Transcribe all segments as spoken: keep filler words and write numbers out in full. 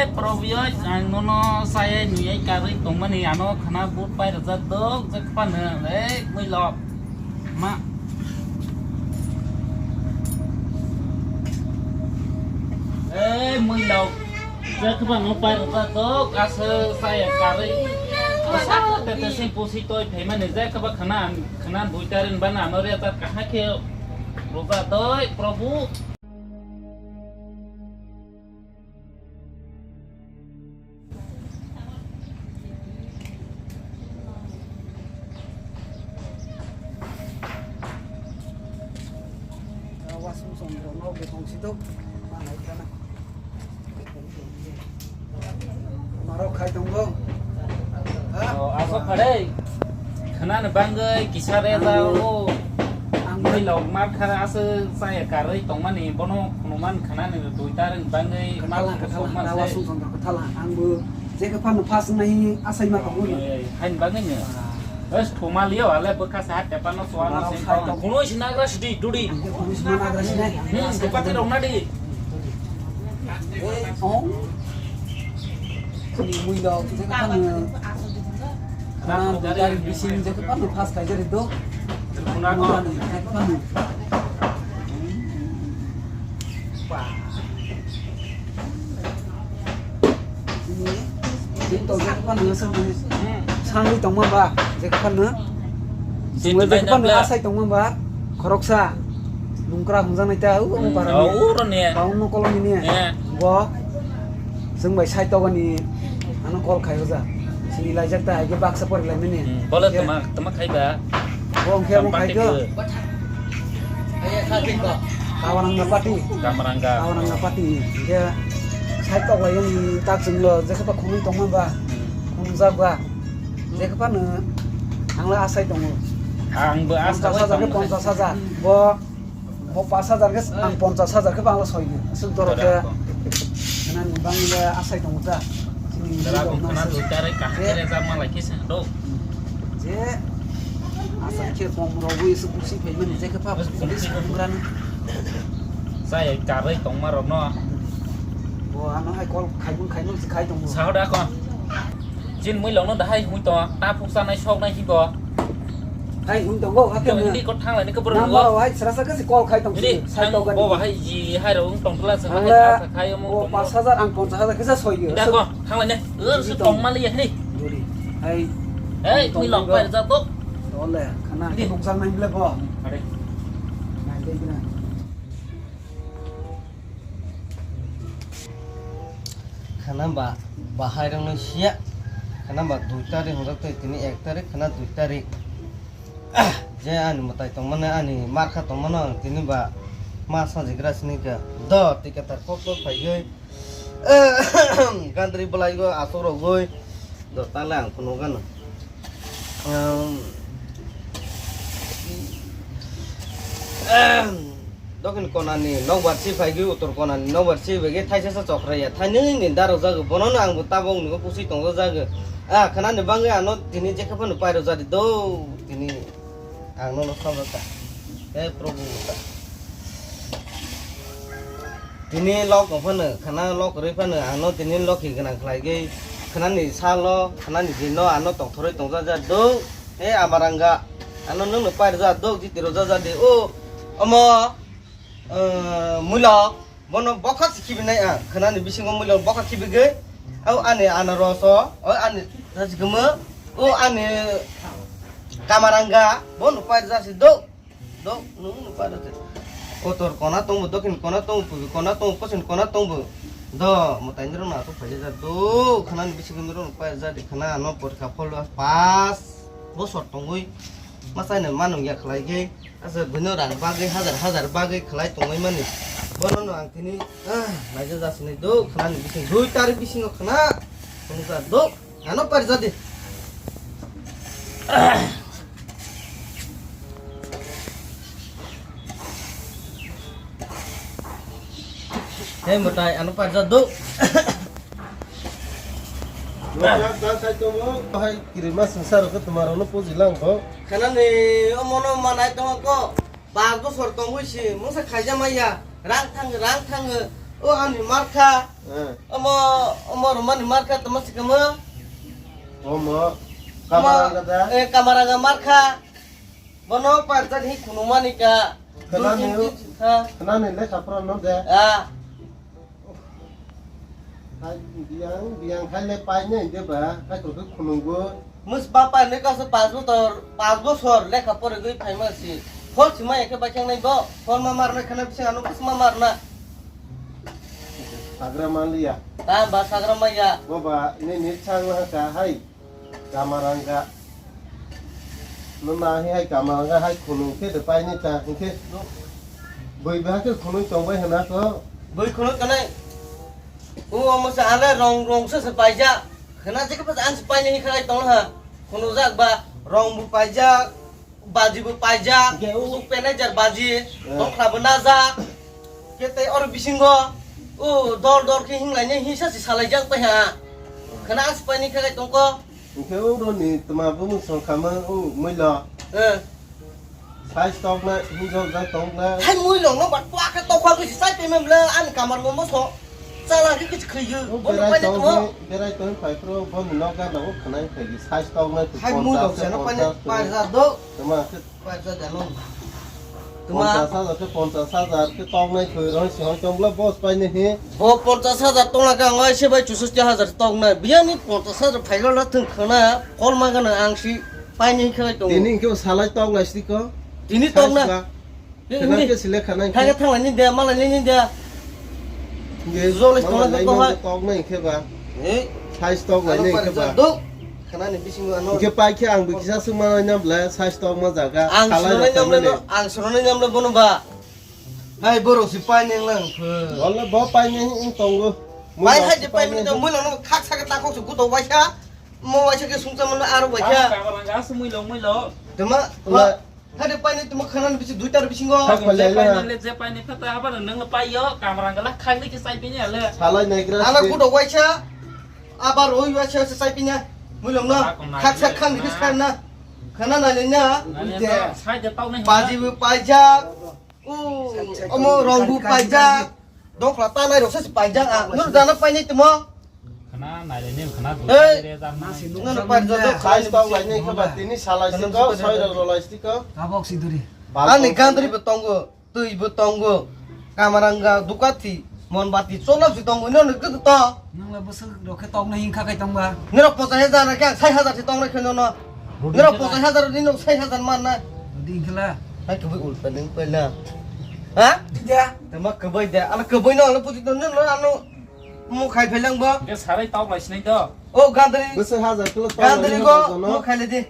Probuyoi ang nono sayai nuyai karwi tongmani ano khana but pai rwjak dok je khwpano ei mwilok ma ei mwilok je khwpano pai rwjak dok aswk sayai karwi bwsa tete sing pusi toi phaimani je khwba khana khana duita rin bana ano rejak kahakhe rwjak doi Probu. Wasung song rok no betong si tok. Manai kana. Marok khai tongo. Ha? Oh, asok khare. Khana ni bangwi kisa re da o. Ang bai lok mar khara ase saya karwi tongmani bono khunumani khana ni dui tarin bangwi mar khusok man se. Wasung song rok thala. Ang bo je ka pan pas nai asai ma tongo. Hain bangwi ni. Bas thoma liyo ale bwkha sa hat tepa no suwa no se. Khunui sinagra sidi dudi. Khunui sinagra sidi. Hmm, tepati rok nadi. Ong. Khunui mui do je ka pan. Khana bwkha bising je ka pan pas kai jari do. Khuna ko. Je ka pan. Sangwi tongma ba, je phano. Singwi je phano asai tongma ba, khoroksa. Nungkra hwnjaknai ta, u, u, para ni. Uro ni. Ba, ungno kolom ni. Bo, chwng bai sai togani, ano call khai hoja. Sini laijak ta, age baksa pori lai mini. Bole toma, toma khai ba. Bo, hwnkhe amo khai ko. Kamaranga pati. Kamaranga. Kamaranga pati. Hingke side tok lai yang tak chwnglo, jekhe pa khumui tongma ba. Hmm. Khumjak ba. Jekhe pa no ang la asai tongo. Ang bo asai tongo. Ponchas hajar ke ponchas hajar. Bo, bo pas hajar ke ang ponchas hajar ke bang la soi di. Asuk dorok ke. Nang bang le asai tongo ta. Dara kong khana dui tarik kaham kere jama lai kisa do. Je asai khe kom rogwi se kusi phai mani je khe pa police kumran. Sai karwi tongma rok no. Bo ano hai call khai mun khai mun khai tong. Sahoda ko. Jin mui lok no dahai hui to ta phuk sanai sok nai hibo. Hai hwn tongo, hakhe hwn. Hindi ko thang lai ni ko bro. Number hai srasa kasi call khai tong. Hindi sai to gani. Bo hai ji hai ro tong thla sa hai ta khai mo. Pas hajar ang ponchas hajar kisa soi yo. Hindi ko thang lai ne. Er su tong mali ya hindi. Duri. Hai. Ei, twi lok pai ja to. Ole, khana. Hindi hung sang nai ble bo. Are. Nai le bina. Khana ba bahai rok no siya. Khana ba dui tarik hwnjak tei tini ek tarik khana dui tarik. Je ani mwtai tongmani ani markha tongmano ang tini ba ma sajigra sini kha. Do tikatar kok kok phaiwi gandri bwlaigo aswk rogwi do tale ang phunukgano. Ehm, ehm, Dokhin konani nokbar si phaigwi utor konani nokbar si bagwi thaisa sa chokra ya. Thainwi ni darok jago. Bono no ang bo tabok nungwi pusi tongja jago. Ah, khanani bangwi ano tini jekha phano pairo jadi do. Tini ang nono sabra ta. He Prabhu ta. Tini lok tong phano, khana lok kwrwi phano, ano tini lokhi gwnang khlaigwi, khanani salo, khanani dino ano tongthorwi tongja ja do. He Amaranga, ano nwngno pairwja do, jiti rwja ja di. O, omo, eh, Mulok, bono bokha si khibinai ang, khanani bisingo Mulok bokha khibigwi, o ani anaroso, o ani rajgwma, o ani Kamaranga, bono pairwja si do. Dok, nung nung pa dok. Kotor kona tongbo, dokin kona tongbo, pubi kona tongbo, posin kona tongbo. Do, mwtai nirok no aswk phaijak jak. Do, khanani bisingo nirok no paijak di khana, ano porikha phol pass bosor tongwi. Masa no manung ya khlai khe, asa bwino rang bagwi, hajar hajar bagwi khlai tongwi mani. Bono no ang tini, ah, naija jasini do, khanani bising, dui tarik bisingo khana. Tongsa do. Ano parjadi. Hei mwtai ano parjadu. Hai kirima sengsa rok tumarano pujilang ko. Khanani omono manai tongo ko. Pas bosor tongwi si mungsa khaija maya. Rang thang rang thang. O ani markha. Eh. Omo, omo romani markha tamo sikamo. Omo. Omo, Kamaranga da? Eh, Kamaranga markha. Bono parjan hi khunumani ka. Khwnani, ha? Khwnani lekha phora no de. Ah. Hai, biyang, biyang khai le pai ne de ba, hai khurkhe khunungo. Mus bapa ne kaso pas bosor, pas bosor lekha pore gwi phaima si. Phol sima eke bakyang nai bo, phol ma marna khana bising ano mus ma marna. Sagra maliya. Ta ba sagra maya. Bo ba ne ne chang ha ka hai. Kamaranga. No na hai hai kamaranga hai khunung khe de pai ne ta hingkhe. Boi ba khe khunung tong bai hana ko. Boi khunung kanai. O omo sa ale rong rong sa sa paija. Khana je khe pas ang si pai ne hi khai tong ha. Khunung jak ba rong bu paija. Baji bo paijak, hingke o usuk pene jar baji, eh, tokla bo najak. Kete oro bisingo, o dol dol khe hinglai ne hisa si salai jak pai ha. Khana as pai ni khe tongko. Hingke o roni tma bo mung song kama o muilo. Eh. Sai stok na hinjok jai tong na. Hai muilo no ba tua khe tokha ko si sai pe mem le ani kamar mo mo so. Chala khe kich khriyo. O bono berai paina tong tong. Berai tong phai pro bono nokar na o khanai phai sai stok na. Hai muilo se no paina paisa do. Tama khe. Paisa jalo. Tama. Ponchas hajar khe ponchas hajar khe toknai thoi roi se hoi tongla boss paine he. Bo ponchas hajar tongna ka ngai se bai chususti hajar toknai. Biyani ponchas hajar phailo na thung khana kol ma gana ang si paine khe tong. Tini khe salai toknai siko. Tini tokna. Kena khe sile khanai khe. Thangla ni de, mala ni de. Jole toknai khe ba. He? Sai toknai ni khe ba. Khana ni bisingo ano. Khe pai khe ang bikisa suma nai nam le sai tokma jaga. Ang suro nai nam le, ang suro nai nam le bono ba. Hai borok si pai neng lang pho. Wala bo pai neng ing tongo. Pai hai je pai mani to mui no khak sa khe ta khok su gudo waisa. Mo waisa khe sungsa mano aro waisa. Kamarang ga sumui long mui lo. Tuma. Hade paini tuma khanan bisi duitar bisingo. Thak pailai le. Paini le je paini phata abar nang le paiyo kamrang gala khagli khe sai pini ale. Salai naigra. Ana kudo waisa. Abar oi waisa se sai pini. Mulong no. Khak sak khang ni kis khan na. Khana na le na. Sai de tau nai. Baji bu paijak. U omo rong bu paijak. Dongkhla tanai rok se paijak a. Nur jana paini tuma. Khana nailai ni khana. Hey. Nang no parjo do. Sai tong lai ni khe ba tini salai si ko, sai rok rok lai si ko. Tabok si duri. Ani gandri bo tongo, twi bo tongo. Kamaranga dukati, monbati cholap si tongo. Nang no kudu to. Nang la bwswk rok khe tong na hing kha kai tong ba. Nirok pochai hajar na khe sai hajar si tong na khe no no. Nirok pochai hajar ni no sai hajar man na. Ding khela. Hai khe bai ulta ning pela. Ha? Dia. Tama khe bai da. Ala khe bai no ala puji to no no ano. Mo khai phelang bo. Ke sarai tau lai sinai do. O gandri. Bwswk hajar kilo tau lai gandri go mo khai le di.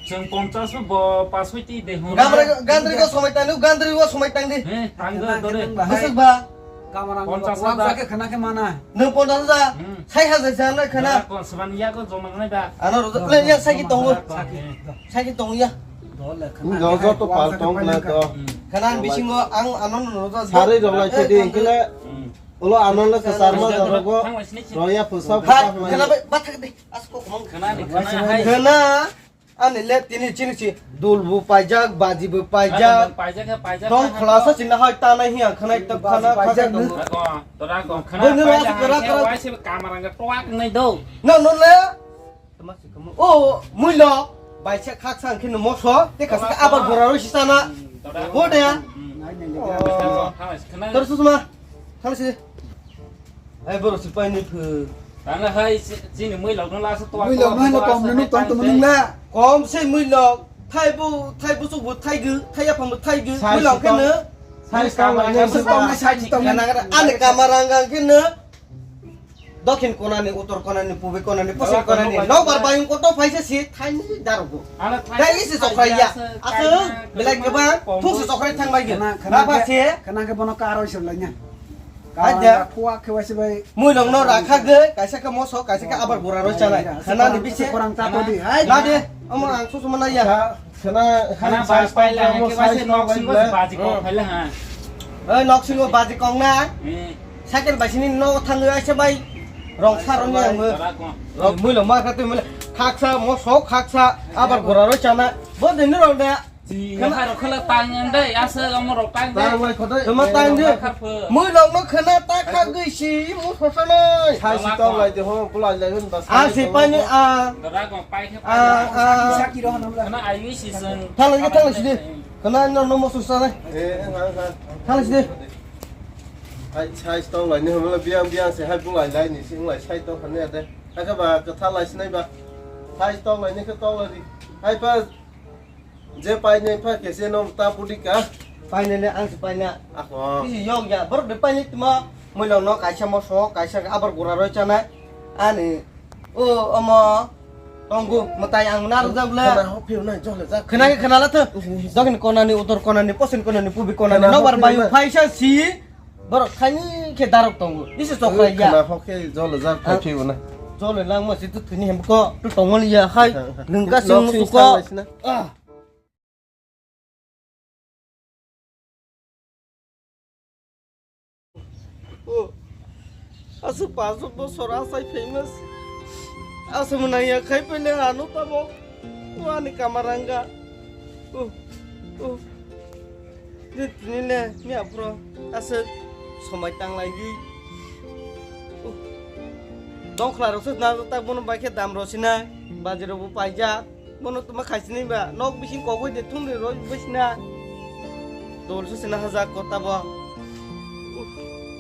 Chwng ponchas bo pasoi ti de hon. Gandri, gandri go somai tang di, gandri go somai tang di. He, tang do dore. Bwswk ba. Kamarang ponchas hajar. Wak jake khana khe mana. Nung ponchas hajar. Hmm. Sai hajar jana khana. Kon sban ya go jomang nai ba. Ano ro le ya sagi tongo. Sagi tongo ya. Dole khana. Nung jojo to pal tong khana to. Khana bisingo ang ano no ro. Sarai rok lai se di khela. Hmm. Ulo ano le kwchar ma jarogo. Roya phusa phusa hwnwi. Khwna bai, bathak de. As kok mang. Khwna ni, khwna hai. Khwna. Ani le tini chini si dul bu paijak, baji bu paijak. Paijak, paijak. Tong khwlasa chini hai tanai hiya khwnai tok khwna khwsa tongo. Tora kong khwna. Bini ro paijak kara hai kara. Wai se kamarang ga twak nai do. No, no le. O, muilo, baisa khaksa hwnkhe no moso, te khasa khe abar bora roi sisana. Bo de. Tor susuma, khana si. Ai boro si pai ni phu. Tana hai chini muilo no lasa to. Muilo no no kom no tong to mung la. Kom se muilo, thai bu, thai bu su bu thai gu, thai ya pam bu thai gu, muilo khe no. Sai tong lai ne. Sai tong lai, sai tong lai. Kana kana, ani kamarang khe no. Dokhin konani, utor konani, pubi konani, poschim konani, nokbar bayung koto phaisa si thaini darogo. Dai isi sokrai ya. Aswk belai kwbang thungsi sokrai thang bai. Naba se. Khana khe bono karo se lai nya. Aja. Khuwa khe waise bai. Mui nongno rakha ge, kaisa khe moso, kaisa khe abar bura roi chanai. Khana ni bisi. Korang chato di. Hai. Na de, omo ang susuma na ya. Khana, khana khana bai pai la, mo khe waise nok singo baji kong phai la ha. Oi, nok singo baji kong na. Cycle bai sini no thangwi aisa bai rong sa rong yang mo. Rong muilo ma kha twi muilo khaksa mo sok khaksa abar gora ro chana. Bo din rong da. Yaha rok khela tang yang dai, asa amo rok tang dai. Tang lai khodai. Tama tang de. Khar pho. Mui lok no khana ta kha gwi si, mu sosa noi. Sai si tong lai de ho, bulai lai hun ba. A si pani a. Dara ko pai khe a, pai. A. Saki ro hanam la. Khana ayu si sung. Thang lai, thang lai si de. Khana no no mo sosa nai. Eh, eh, ha, ha. Thang lai si de. Hai, sai tong lai ni hamla biang biang se hai bulai lai ni sing lai sai tong khana de. Hai kha ba ka tha lai si nai ba. Sai tong lai ni kha tong lai di. Hai pa. Je painai pha khe se no ta pudi ka. Painai le ang se paina. Ako. Bisi yok ya, borok de painai tuma. Muilong no kaisa moso, kaisa abar gura roi chanai. Ani, o, omo, tongu, mwtai ang na rwjak le. Khana hok phiyok nai, jole jak. Khana khe khana la tho. Uhu. Dokhin kona ni, utor kona ni, posin kona ni, pubi kona ni, khana nobar hok phiyok bayu nai. Phaisa si. Borok thani khe darok tongo. Isi chokra ya. Khana hok khe jole jak, ah, phai phiyok nai. Jole lang ma si tu thini hem ko, tu tongol ya hai. Ha, ha. Nung ka sing nok sing musuko. Sang lai sina. Ah. O, aswk paanch bosor asai famous. Aswk mwnang ya khai pele ano tamo. O ani kamaranga. O, o. Tini le mi aphro aswk somai tang lai di. O. Dongkhla rok se na tak bono bai khe dam rosina. Bajero bo paijak. Bono tuma khaisini ba, nok bising kogoi de thung de roi bisina. Dol se sina haja kota bo. Uh,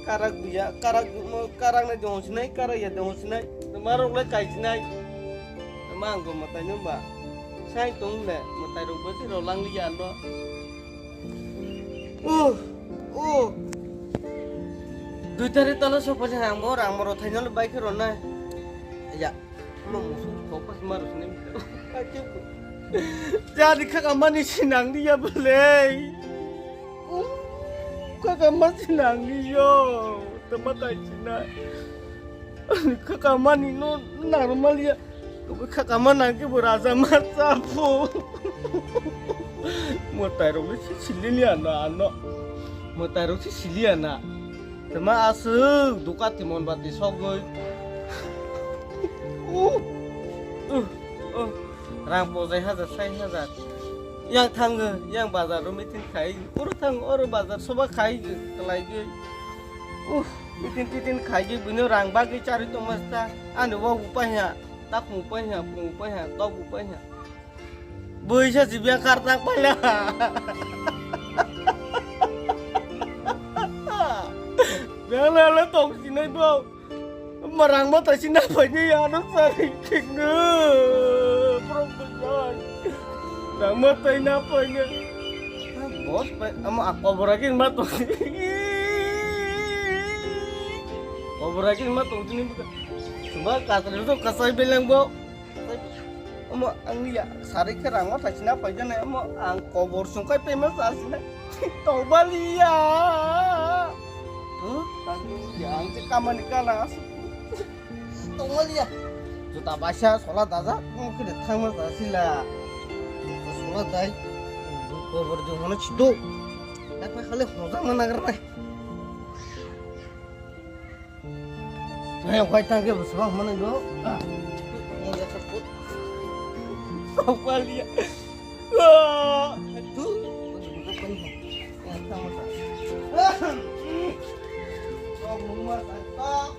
karak biya, karak mo, karak na dong sinai, karak ya dong sinai. Tuma rok le kai sinai. Tuma ang go matai no ba. Sai tong le, matai rok bati ro lang liya no. Uh, uh. Dui tarik talo sopha se ang bo rang moro thaino le bai khe ro na. Ya. Jani khakamani sinang liya bwlei. Khakama sinang liyo. Tama kai sinai. Khakamani no normal ya. Khakama nang ke bo raja ma chapo. Mwtai rok si sili liya na ano. Mwtai rok si sili liya na. Tama aswk duka timon bati sogwi. Uh, uh, uh. Rang pojai hajar, sai hajar. Yang thango, yang bazar ro meeting khai. Oro thango, oro bazar soba khai, kalaigwi. Uh, meeting titing khai, bini rang bagwi chari tongma sta. Ani wak upai ha, tak upai ha, pung upai ha, tok upai ha. Bwisa sibya kartak paila. Bela le tong sinai bo. Marang ma tai sina paini ano sari kikno. Prok bwsai. Rang ma tai na paini. Bos pai amo akobora kin ma tong. Kobora kin ma tong sini buka. Suba kasar itu kasai beleng bo. Omo ang ya sari khe rang ma thaisina paijana omo ang kobor sungkai pema sasina. Tobaliya. Huh? Tangya ang je kamani kana asu. Tobaliya. Juta baisa sola daja mo khe thangma sasila. Sola dai. Kobor di hono chido. Apa khale hoja mana karna. Hai, wai tang ke bwswk mano go. Kau palia. Tu. Kau mama tak.